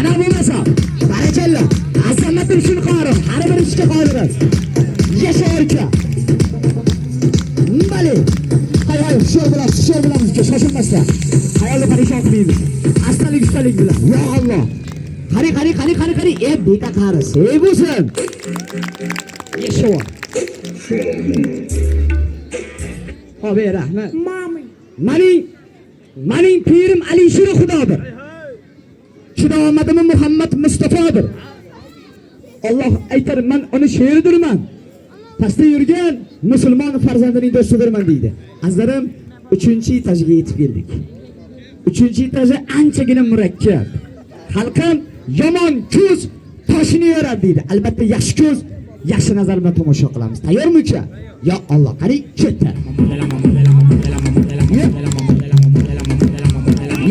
Ana bo'lmasa, barakalla. Azamatim Shunqorov har bir ishga qodir. Yasha uka. Bali. Hay hay, hushyor bo'lamiz, hushyor bo'lamiz uka, shoshilmasdan. Hayolni parishon qilmaymiz. Astalik ustalik bilan. Yo Alloh. Qani, qani, qani, qani, qani. E, beta qarisi. Ey bo'lsin. Yasha. Xo'p, ey rahmat. Mami. Mening pirim Alisher Xudodir. Chidomadim Muhammad Mustafodir. Alloh aytar, men uni sheridirman. Pastda yurgan musulmon farzandining do'stidirman deydi. Azizlarim, 3-etajiga yetib keldik. 3-etaji anchagina murakkab. Xalqim yomon ko'z toshini yoradi deydi. Albatta yaxshi ko'z yaxshi nazar bilan tomosha qilamiz. Tayyormi uka? Yo Alloh, qarang, ketdi.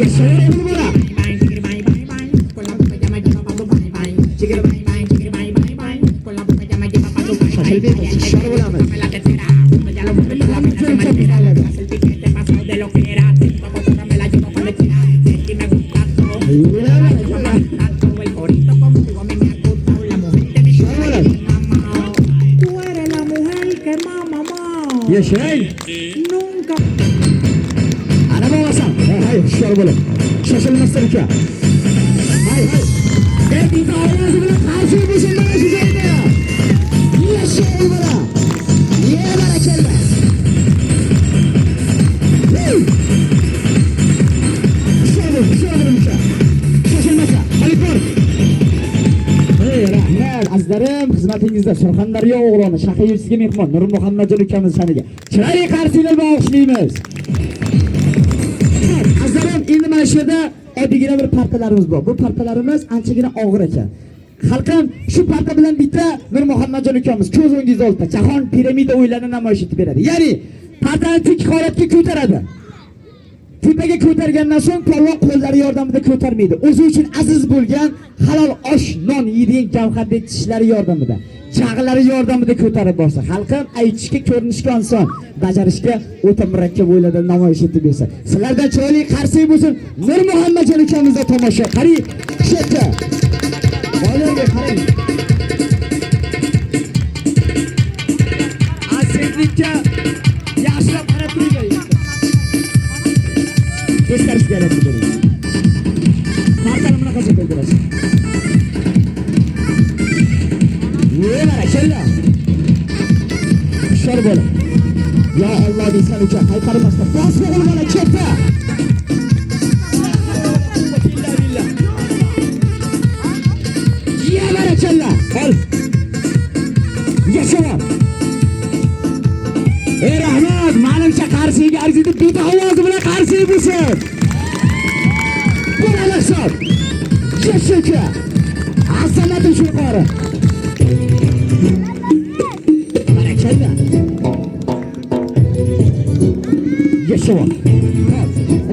Yashayveradi bola. Shoshilmaymiz, hushyor bo'lamiz. Hushyor bo'lamiz. Tú eres la mujer que más mamá. Yashay. Nunca. Ana bo'lmasam, hay hay, hushyor bo'ling. Shoshilmasdan uka. Hay hay. Ey, bitta ovozi bilan qarshi bo'lsin mana shu joyda. Yashay bola. Ye barakalla. Hey! Hushyor bo'l, hushyor bo'ling uka. Shoshilmasa, olib bor. Ey rahmat, azizlarim, xizmatingizda Surxondaryo o'g'loni Shahiy yurtiga mehmon Nurmuhammadjon ukamiz sha'niga. Chiroyli qarsiylar bilan olqishlaymiz. Azizlarim, endi mana shu yerda oddiygina bir partalarimiz bor. Bu partalarimiz anchagina og'ir ekan. Xalqim shu parta bilan bitta Nurmuhammadjon ukamiz ko'z o'ngingizda oldida jahon piramida o'yinlarini namoyish etib beradi. Ya'ni partani tik holatga ko'taradi. Tepaga ko'targandan so'ng polvon qo'llari yordamida ko'tarmaydi. O'zi uchun aziz bo'lgan halol osh, non yeydigan gavhardek tishlari yordamida, jag'lari yordamida ko'tarib borsa, xalqim aytishga ko'rinishga oson, bajarishga o'ta murakkab o'yinlarda namoyish etib bersa. Sizlardan chiroyli qarsak bo'lsin. Nurmuhammadjon ukamizda tomosha. Qarang, shu yerda. Bolalarga qarang. Asirlikka yaxshilab qarab turinglar. Teskarisiga aylanib bering. Partani bunaqacha qo'ydirasiz. Ye barakalla. Hushyor bo'ling. Yo Alloh deysan uka, qaytarmasdan. Bos o'g'il bola ketdi. Billah billah. Ye barakalla. Ol. Yashavar. Ey rahmat, manimcha qarsiga arziydi, bitta ovozi bilan qarshi bo'lsin. Bo'ladi hisob. Yasha uka. Azamatim Shunqori. Barakalla. Yashavar.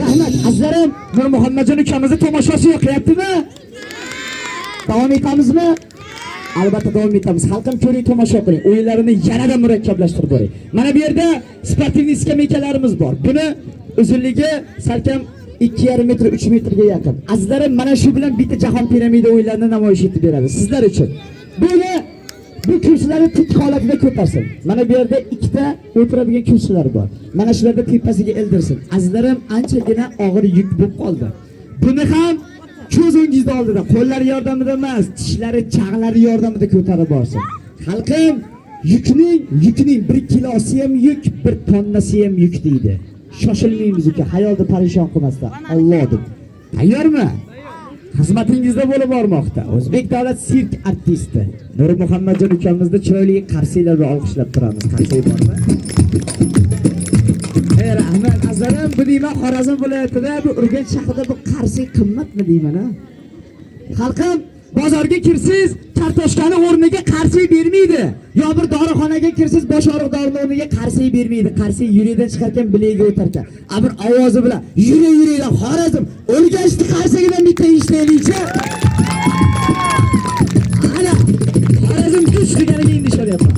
Rahmat, azizlarim, Nurmuhammadjon ukamizni tomoshosi yoqyaptimi? Davom etamizmi? Albatta davom etamiz. Xalqim ko'ring, tomosha qiling. O'yinlarini yanada murakkablashtirib boring. Mana bu yerda sportivniy skameykalarimiz bor. Buni uzunligi salkam 2,5 metr, 3 metrga yaqin. Azizlarim, mana shu bilan bitta jahon piramida o'yinlarini namoyish etib beradi sizlar uchun. Buni bu kursilarni tik holatida ko'tarsin. Mana bu yerda ikkita o'tiradigan kursilar bor. Mana shularda tepasiga ildirsin. Azizlarim, anchagina og'ir yuk bo'lib qoldi. Buni ham ko'z o'ngingizda oldida, qo'llari yordamida emas, tishlari, chag'lari yordamida ko'tarib borsin. Xalqim, yukning 1 kilosi ham yuk, 1 tonnasi ham yuk deydi. Shoshilmaymiz uka, hayolni parishon qilmasdan. Alloh deb. Tayyormi? Xizmatingizda bo'lib bormoqda. O'zbek davlat sirk artisti Nurmuhammadjon ukamizni chiroyli qarsiylar bilan olqishlab turamiz. Qarsiy bormi? Ey rahmat, azizlarim, bu deyman Xorazm viloyatida, bu Urganch shahrida bu qarsiy qimmatmi deyman ha? Xalqim, bozorga kirsiz kartoshkani o'rniga qarsiy bermaydi. Yo bir dorixonaga kirsiz bosh og'riq dorini o'rniga qarsiy bermaydi. Qarsiy yurakdan chiqarkan bilagiga o'tarkan. A bir ovozi bilan yura yurakdan Xorazm Urganchni qarsigidan bitta eshitaylikchi. Ana Xorazm kuch deganiga endi ishonyapman.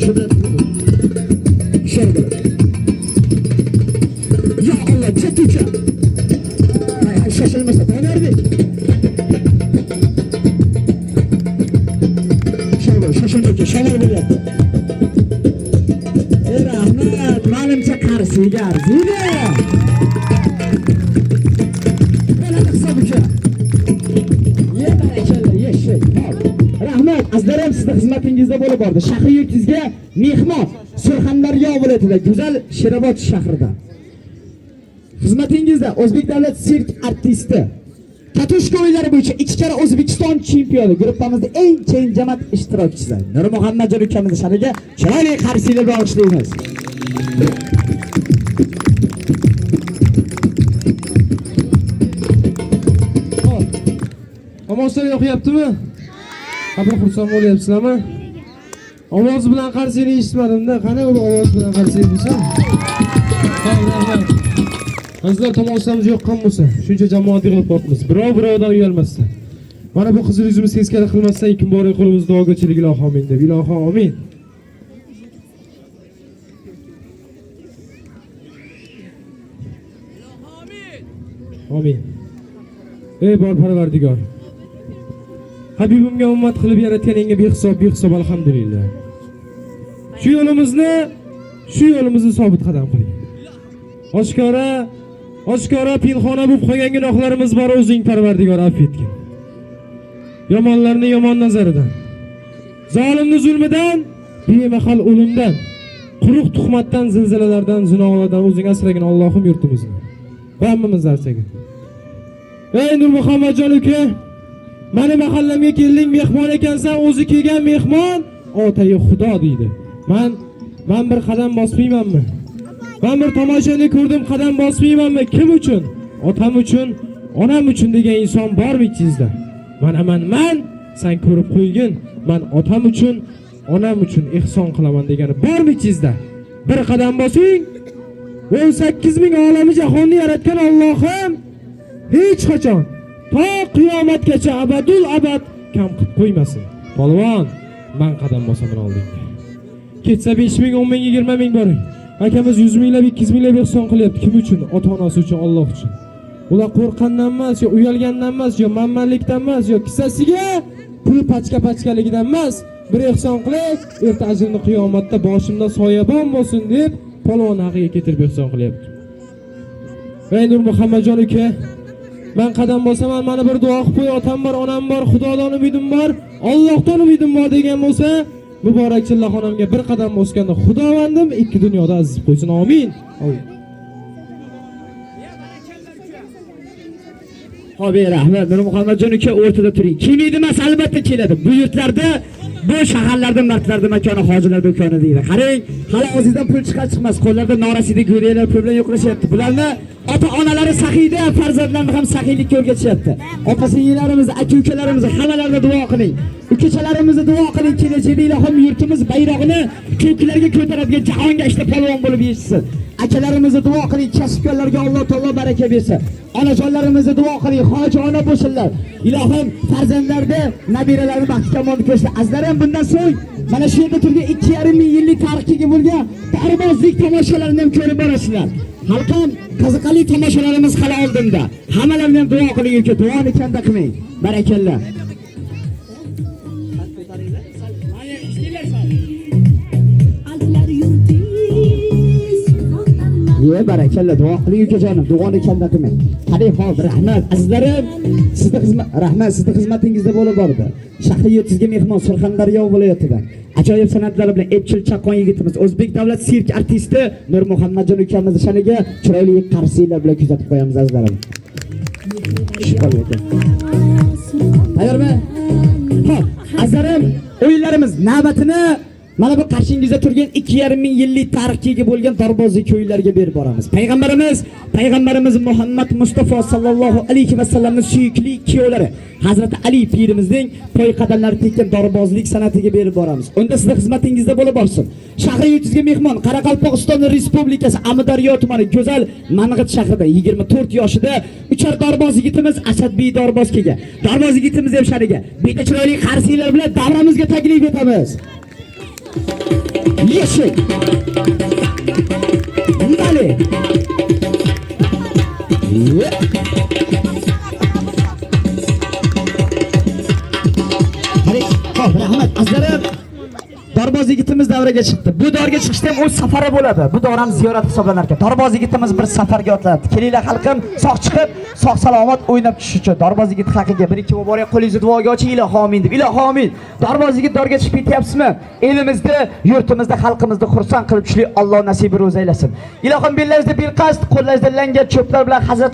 Shu bilan hushyor bo'ling. Ya Alloh, ketdi uka. Qarsakga arziydi. Bo'ladi hisob uka. Ye barakalla, yashang. Rahmat, azizlarim, sizni xizmatingizda bo'lib bordi. Shahri yurtingizga mehmon Surxondaryo viloyatida, go'zal Sherobod shahrida. Xizmatingizda O'zbek davlat sirk artisti, Katushka o'yinlari bo'yicha 2 karra O'zbekiston chempioni, gruppamizda eng keng jamoat ishtirokchisi Nurmuhammadjon ukamizni sha'niga chiroyli qarsaklar bilan olqishlaymiz. Tomoshalar yoqyaptimi? Ha, bir xursand bo'lyapsizlarmi? Ovoz bilan qarsakni eshitmadim-da. Qani u ovoz bilan qarsak bo'lsa? Tamam, rahmat. Azizlar, tomoshalarimiz yoqqan bo'lsa, shuncha jamoat yig'ilib qolibmiz. Birov birovdan uyalmasdan. Mana bu qizil yuzimiz teskari qilmasdan ikki muborak qo'limizni duoga chilik ilohi amin deb. Ilohi amin. Amin. Ey bor Parvardigor. Habibimga ummat qilib yaratganingga behisob behisob alhamdulillah. Shu yo'limizni sobit qadam qiling. Oshkora, oshkora pinxona bo'lib qolgan gunohlarimiz bor, o'zing Parvardigor afv etgin. Yomonlarni yomon nazaridan, zolimni zulmidan, bemahal o'limdan, quruq tuhmatdan, zilzilalardan, zinolardan o'zing asragin Allohim yurtimizni. Va hammamizni asragin. Ey Nurmuhammadjon uka, mani mahallamga kelding, mehmon ekansan, o'zi kelgan mehmon otayi Xudo deydi. Man bir qadam bosmaymanmi? Man bir tomoshani ko'rdim, qadam bosmaymanmi? Kim uchun? Otam uchun, onam uchun degan inson bormi ichingizda? Mana man, sen ko'rib qo'ygin. Man otam uchun, onam uchun ehson qilaman degani bormi ichingizda? Bir qadam bosing. 18 ming olami jahonni yaratgan Allohim hech qachon to qiyomatgacha abadul abad kam qilib qo'ymasin. Polvon, man qadam bosaman oldingga. Ketsa 5 ming, 10 ming, 20 ming boring. Akamiz 100 minglab, 200 minglab ehson qilyapti. Kim uchun? Ota-onasi uchun, Alloh uchun. Ular qo'rqqandan emas, yo uyalgandan emas, yo manmanlikdan emas, yo kissasiga pul pachka-pachkaligidan emas. Bir ehson qilay, erta ajrini qiyomatda boshimda soyabon bo'lsin deb polvon haqiga keltirib ehson qilyapti. Ey Nurmuhammadjon uka, man qadam bosaman, mana bir duo qilib qo'y, otam bor, onam bor, Xudodan umidim bor, Allohdan umidim bor degan bo'lsa, muborak chillaxonamga bir qadam bosganda Xudovandim ikki dunyoda aziz qo'ysin. Amin. Amin. Xo'p, rahmat. Nurmuhammadjon uka, o'rtada turing. Kelmaydi emas, albatta keladi. Bu yurtlarda, bu shaharlarda mardlarda makoni, hojilar do'koni deydi. Qarang, hali og'zingizdan pul chiqar chiqmas, qo'llarda norasida go'daklar pul bilan yo'qlashyapti. Bularni ota-onalari saxiyda, farzandlarini ham saxiylikka o'rgatishyapti. Opa singillarimiz, aka ukalarimiz, hammalarini duo qiling. Ukachalarimizni duo qiling, kelajakda ilohim yurtimiz bayrog'ini ko'klarga ko'taradigan jahonga ishda polvon bo'lib yetishsin. Akalarimizni duo qiling, kasbkorlarga Alloh taolo baraka bersin. Onajonlarimizni duo qiling, hoji ona bo'lsinlar. Ilohim farzandlarda, nabiralarni baxti kamolni ko'rsin. Azizlarim, bundan so'ng mana shu yerda turgan 2,5 ming yillik tarixga ega bo'lgan darvozlik tomoshalarini ham ko'rib borasizlar. Halqam qiziqarli tomoshalarimiz hali oldinda. Hammalarini ham duo qiling uka, duoni kanda qilmang. Barakalla. Alplar yurtingiz. Ye barakalla, duo qiling ukajonim, duoni kanda qilmang. Qarang, hop, rahmat azizlarim, sizni xizmat, rahmat, sizni xizmatingizda bo'lib bordi. Shahri yurtingizga mehmon Surxondaryo viloyatidan ajoyib san'atlari bilan epchil chaqqon yigitimiz, O'zbek davlat sirk artisti Nurmuhammadjon ukamizni sha'niga chiroyli qarsaklar bilan kuzatib qo'yamiz azizlarim. Tushib qoldi aka. Tayyormi? Xo'p, azizlarim, o'yinlarimiz navbatini mana bu qarshingizda turgan 2,5 ming yillik tarixga ega bo'lgan dorbozlik o'yinlarga berib boramiz. Payg'ambarimiz Muhammad Mustafa sallallohu alayhi va sallamning suyukli kuyovlari Hazrati Ali pirimizning poy qadamlari tekkan dorbozlik san'atiga berib boramiz. Unda sizni xizmatingizda bo'lib borsin. Shahri yurtingizga mehmon Qoraqalpog'iston Respublikasi Amudaryo tumani go'zal Mang'it shahrida 24 yoshida uchar dorboz yigitimiz Asadbiy dorboz kelgan. Dorboz yigitimiz ham shariga bitta chiroyli qarsaklar bilan davramizga taklif etamiz. Yashang. Mali. Ye. Qarang, xo'p, rahmat azizlarim. Dorboz yigitimiz davraga chiqdi. Bu dorga chiqishda ham o'z safari bo'ladi. Bu dor ham ziyorat hisoblanar ekan. Dorboz yigitimiz bir safarga otlanadi. Kelinglar xalqim, sog' chiqib, sog' salomat o'ynab tushish uchun Dorboz yigit haqiga bir ikki muborak qo'lingizni duoga oching, ilohi amin deb. Ilohi amin. Dorboz yigit dorga chiqib ketyapsizmi? Elimizda, yurtimizda, xalqimizni xursand qilib tushlik Alloh nasibi ro'za aylasin. Ilohim bellaringizda belqasd, qo'llaringizda langar cho'plar bilan Hazrat